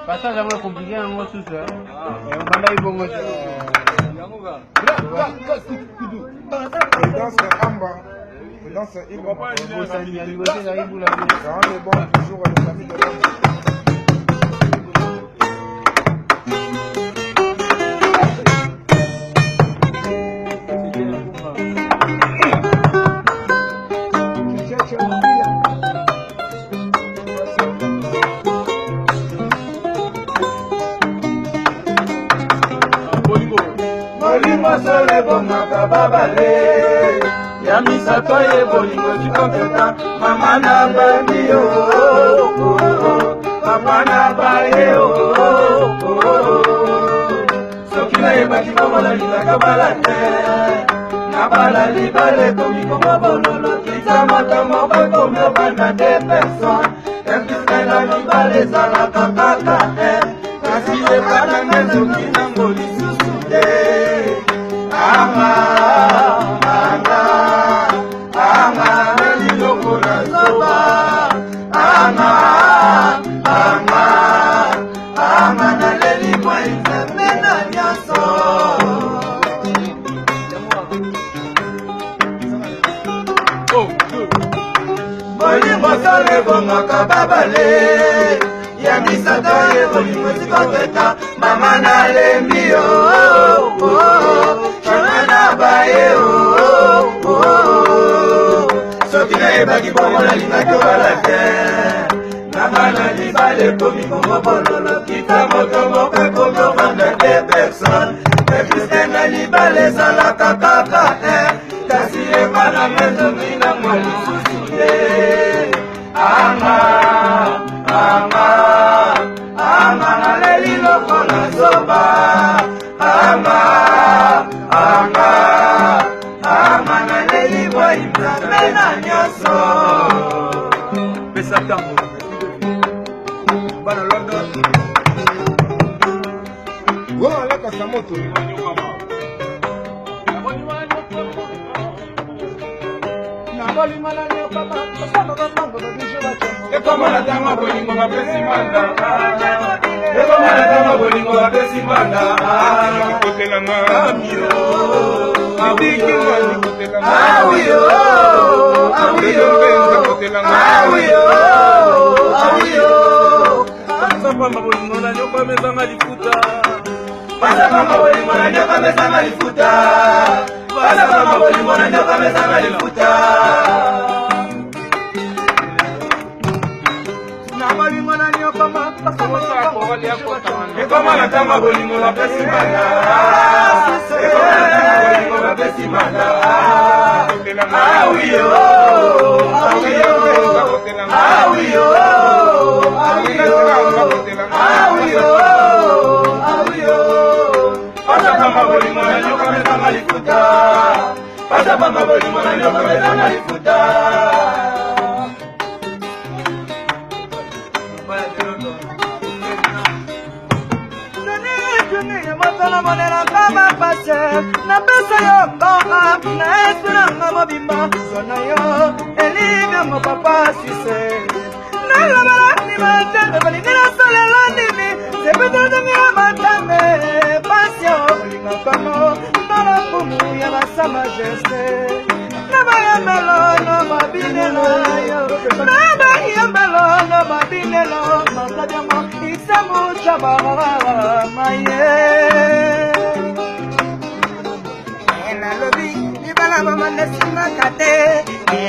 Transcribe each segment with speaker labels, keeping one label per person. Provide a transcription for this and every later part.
Speaker 1: Passage yango compliqué yango susu obandaki bongo te.
Speaker 2: Danse Amba, danse Iloma.
Speaker 1: Bosani ya liboso ezalaki bula.
Speaker 2: Ça rend les bons toujours les amis de l'homme.
Speaker 3: Molimo solo ebongaka babale ya misato ye bolingo tikoketa mama na bandi yo, papa na baye yo. Soki nayebaki bongo nalingaka bala te, nabala libala ekomi kongo bololo. Kita moto moko ekomi obanda de personne episke na libala ezalaka kaka te, kasi epananga ezoki nango lisusu te. Anga anga anga naliloko na zoba, anga anga anga naleli mwai Nzambe na nyonso. Bolingo solo ebongaka babale ya misato ye bolingo tikoketa mama nalembi yo, mama na baye yo. Soki nayebaki bongo nalingaki obala te, nabana libala ekomi kongo bololo. Kita moto moko ekomi ovanda te personne epuiske na libala ezalaka kaka te, kasi ebana ezongi nango lisusu te. Anga anga anga naleli lokola zoba, anga anga anga naleli bwai Nzambe na nyonso.
Speaker 4: Pesa ntango bana London.
Speaker 2: Goma alakasa moto.
Speaker 3: Ekoma na ntango bolingo bapesi manda, ekoma na ntango bolingo bapesi manda.
Speaker 2: Kotelanga.
Speaker 3: Amio.
Speaker 2: Lidikinga likotelanga.
Speaker 3: Awiyo, awiyo, awiyo, awiyo.
Speaker 4: Pamba bolingo na nyoka mezanga lifuta.
Speaker 3: Pasapamba bolingo na nyoka mezanga lifuta, pasapamba bolingo na nyoka mezanga lifuta. Ekoma na ntango bolingo bapesi manda, ekoma na ntango bolingo bapesi manda. Awiyo, awiyo, awiyo, awiyo, awiyo, awiyo. Pasapamba bolingo na nyoka mezanga lifuta, pasapamba bolingo na nyoka mezanga lifuta.
Speaker 5: Motala monelaka bapase, napesa yo mbongo na esprit nanga mobimba, so na yo elibyango papa suisse. Nalobela ndima te, balingi nasalela ndimi sepeteletangi ya matambe pasio olingakamo na lokumu ya basa majesté na bayembelo na mabinelo yo, na bayembelo na mabinelo matabiango isamu maye. Nalobi libala bomanda esimaka te,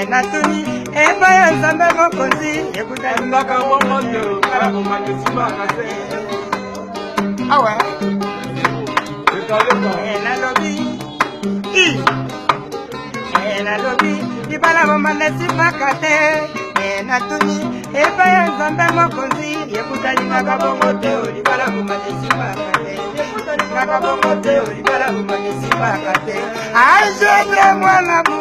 Speaker 5: natuni epai ya Nzambe mokonzi
Speaker 4: ekutandaka bongo te, libala bomanda esimaka te.
Speaker 5: Awa nalobi, nalobi libala bomanda esimaka te, natuni epai ya Nzambe mokonzi ekutalingaka bongo te, libala bomanda esimaka te, ekutalingaka bongo te, libala bomanda esimaka te. Ajebre mwana mu.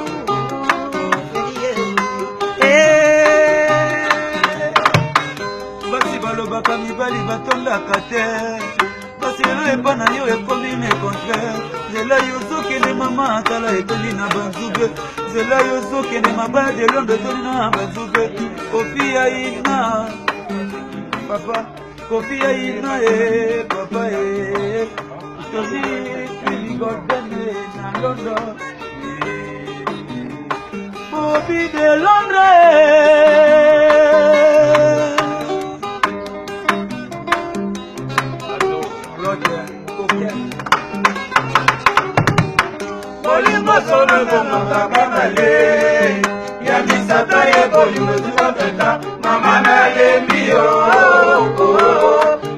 Speaker 4: Basi balobaka mibali batondaka te.
Speaker 3: Kasi lelo epa na yo ekomi le contraire. Nzela yo ozokende mama tala etondi na banzube. Nzela yo ozokende mabaya de Londres etondi na banzube. Kofi aina papa, Kofi aina e papa e. Tony Twin Golden na London. Bobby de Londres. Roger, Coquet.
Speaker 5: Bolingo solo ebongaka babale ya misato ye bolingo zikoteta mama nalembi yo,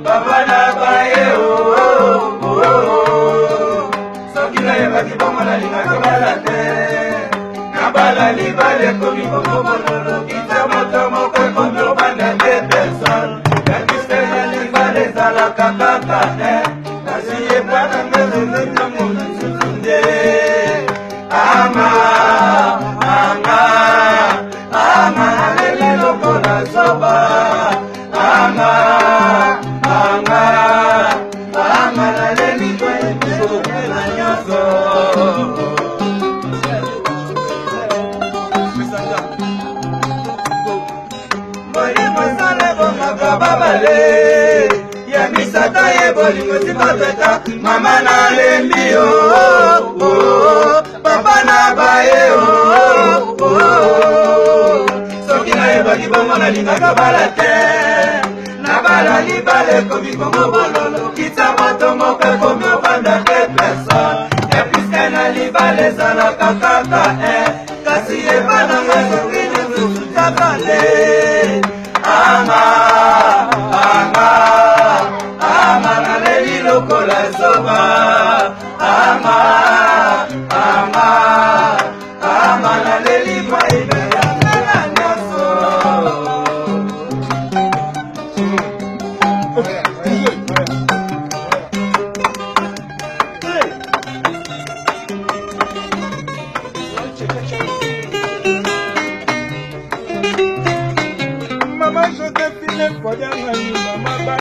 Speaker 5: papa na baye soki nayebaki bongo nalingaka bala te nabala libala ekomi bongo bololo kita moto moko ekomi obanda te personne yakise na libala ezalaka kaka te kasi epana ngezozenyango lisusu nde ama anga ama naleli lokola zoba ama anga ama naleli koyebela nyonso. Bolingo sala ebongaka babale ya misato ye bolingo sikoteta mama nalembi yo, papa na baye soki nayebaki bongo nalingaka bala te nabala libala ekomi kongo bololo kita moto moko ekomi ovanda te personne epuiske na libala ezalaka kaka kasi ebananga soki lisusu takale ama anga ama naleli lokola zoba ama anga ama naleli maibeyangana nyonso.